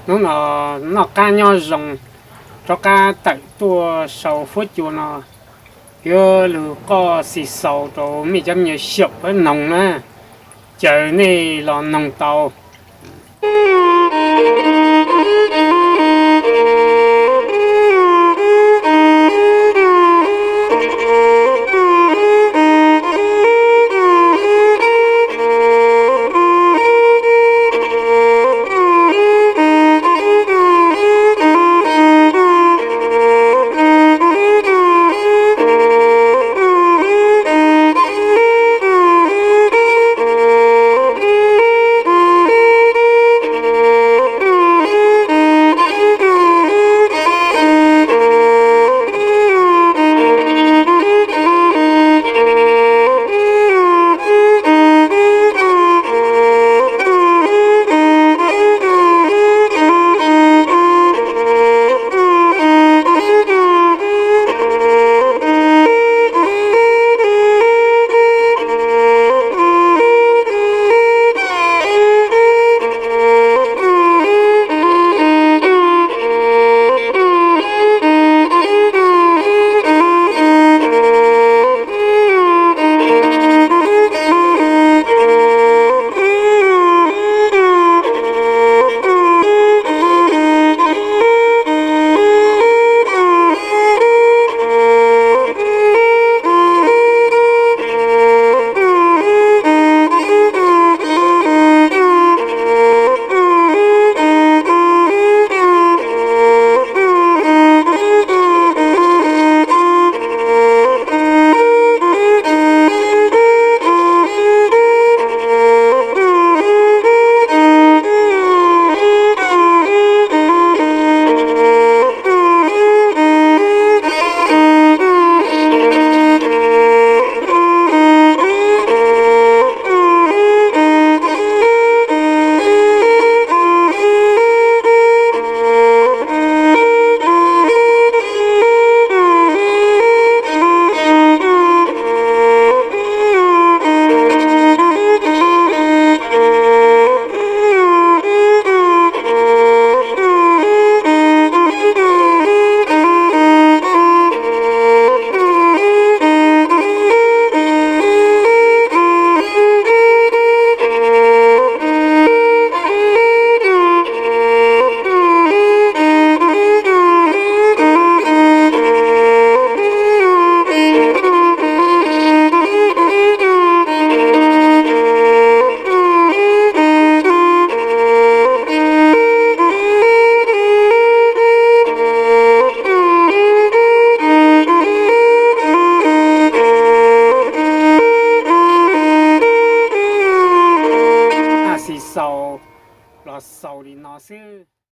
Hnub no noj qab nyob zoo, rov qab tawm tuaj sau fuab cua no, yuav lug qoj xis xaus rau mej cov me nyuam xyaum pab noog na, caw nej los noog tau. Xis xaus los xaus li no xwb.